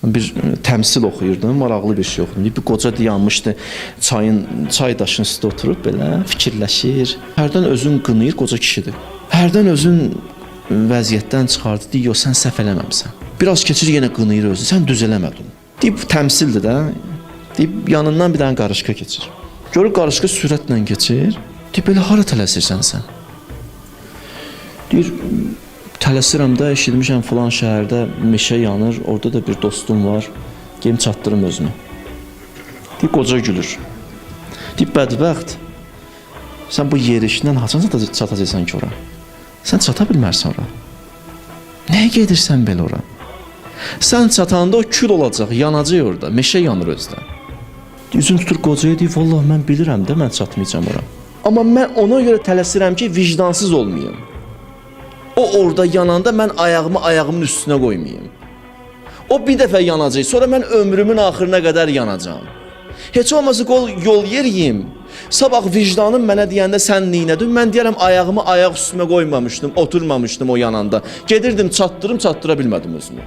Bir təmsil oxuyurdum, maraqlı bir şey oxudum. Bir qoca dayanmışdı çayın çay daşının üstə oturub belə fikirləşir. Hərdən özün qınayır, qoca kişidir. Hərdən özün vəziyyətdən çıxardı, deyir, yox sən səhv eləməmisən. Biraz keçir yenə qınayır özünü, sən düz eləmədin. Deyib təmsildir də. Deyib yanından bir dənə qarışqa keçir. Görür qarışqa sürətlə keçir. Deyib belə hara tələsirsən sən? Deyir tələsirəm də eşitmişəm filan şəhərdə meşə yanır, orada da bir dostum var. Gedim çatdırım özümü. Deyir qoca gülür. Deyir bədbəxt. Sən bu yerişlə haçan çatacaqsan ki ora? Sən çata bilmərsən ora. Nəyə gedirsən belə ora? Sən çatanda o kül olacaq, yanacaq orada, meşə yanır özdə. Üzün tutur qocaya deyir, vallah mən bilirəm də mən çatmayacağam ora. Amma mən ona görə tələsirəm ki, vicdansız olmayım. O orada yananda mən ayağımı ayağımın üstünə qoymayım. O bir dəfə yanacaq, sonra mən ömrümün axırına qədər yanacağam. Heç olmasa qol yol yeriyim. Sabah vicdanım mənə deyəndə sən neynədin? Mən deyərəm ayağımı ayaq üstümə qoymamışdım, oturmamışdım o yananda. Gedirdim, çatdırım, çatdıra bilmədim özümü.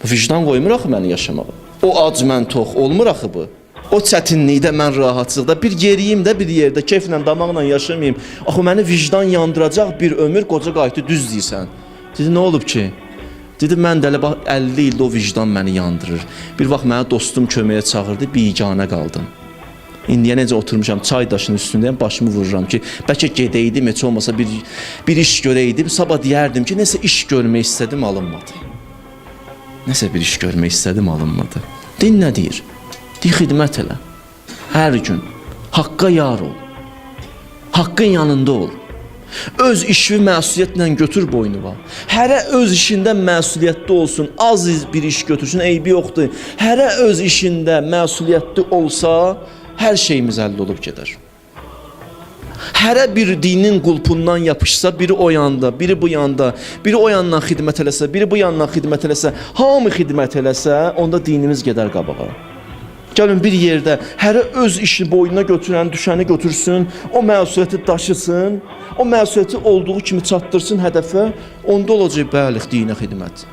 Bu vicdan qoymur axı məni yaşamağa. O ac mən tox olmur axı bu. O çətinlikdə mən rahatçılıqda bir yeriyim də bir yerdə keyflə damaqla yaşamayım. Axı məni vicdan yandıracaq bir ömür qoca qayıtdı düz deyirsən. Dedi nə olub ki? Dedi mən də elə bax 50 ildə o vicdan məni yandırır. Bir vaxt mənə dostum köməyə çağırdı, biganə qaldım. İndiyə necə oturmuşam çay daşının üstündəyəm, başımı vururam ki, bəlkə gedəydim, heç olmasa bir iş görəydim. Sabah deyərdim ki, nəsə iş görmək istədim, alınmadı. Nəsə bir iş görmək istədim, alınmadı. Din nə deyir? Deyir xidmət elə. Hər gün haqqa yar ol. Haqqın yanında ol. Öz işini məsuliyyətlə götür boynuna. Hərə öz işində məsuliyyətli olsun, az bir iş götürsün, eybi yoxdur. Hərə öz işində məsuliyyətli olsa, hər şeyimiz əldə olub gedər. Hərə bir dinin qulpundan yapışsa, biri o yanda, biri bu yanda, biri o yandan xidmət eləsə, biri bu yandan xidmət eləsə, hamı xidmət eləsə, onda dinimiz gedər qabağa. Gəlin bir yerdə hərə öz işini boynuna götürən, düşəni götürsün, o məsuliyyəti daşısın, o məsuliyyəti olduğu kimi çatdırsın hədəfə, onda olacaq bəli dinə xidmət.